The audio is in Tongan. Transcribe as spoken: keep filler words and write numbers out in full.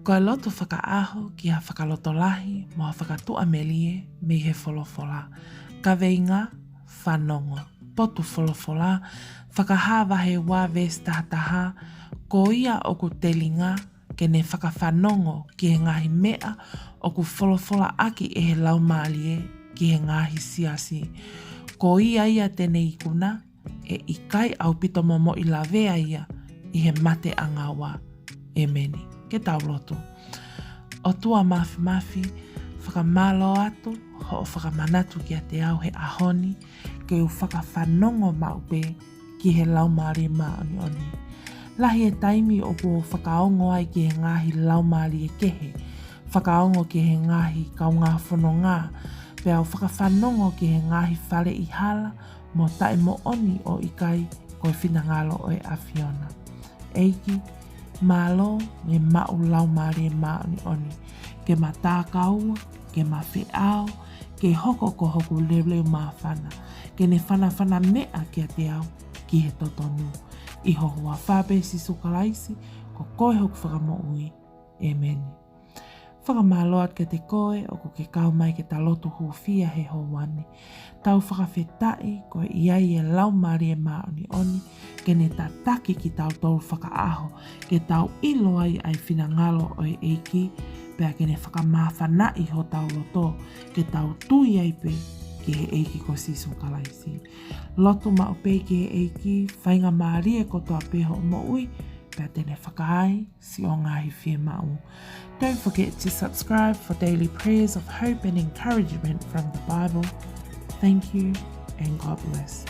Ko e lotu fakaʻaho ki ha fakalotolahi mo ha fakatuʻamelie mei he folofola. Kaveinga: Fanongo. Potu folofola: Fakahā vahe ua veesi taha taha: Ko ia ʻoku telinga, ke ne fakafanongo ki he ngaahi meʻa ʻoku folofolaʻaki ʻe he Laumālie ki he ngaahi siasi. Ko ia ia te ne ikuna, ʻe ʻikai ʻaupito momoʻi lavea ia ʻi he mate ʻanga ua. ʻEmeni. Ke tau lotu. ʻOtua Māfimafi, fakamālō atu hoʻo fakamanatu kiate au he ʻaho ni ke u fakafanongo maʻu pē ki he Laumālie Māʻoniʻoni. Lahi e taimi ʻoku ou fakaongo ai ki he ngaahi laumālie kehe, fakaongo ki he ngaahi kaungā fononga, pea u fakafanongo ki he ngaahi faleʻi hala mo taʻemoʻoni ʻo ʻikai ko e finangalo ʻo e ʻAfiona. ʻEiki, mālō e maʻu Laumālie Māʻoniʻoni ke ma takaua, ke ma feʻao, ke hoko ko hoku leuleu māfana, ke ne fanafana meʻa kiate au ki he totonu. ʻI ho huafa pē, Sīsū Kalaisi, ko koe hoku Fakamoʻui. ʻEmeni. Fakamālō atu kiate koe ʻoku ke kau mai ke ta lotu hūfia he houa ni. Tau fakafetaʻi ko e ʻi ai e Laumālie Māʻoniʻoni ke ne tataki kitautolu fakaʻaho, ke tau ʻilo ai ʻa e finangalo ʻo e ʻEiki, pea ke ne fakamāfanaʻi hotau loto, ke tau tui ai pē ki he ʻEiki ko Sīsū Kalaisi. Lotu maʻu pē ki he ʻEiki, faingamālie kotoa pē hoʻo moʻui, pea te ne fakaai siʻo ngaahi fiemaʻu. Don't forget to subscribe for daily prayers of hope and encouragement from the Bible. Thank you and God bless.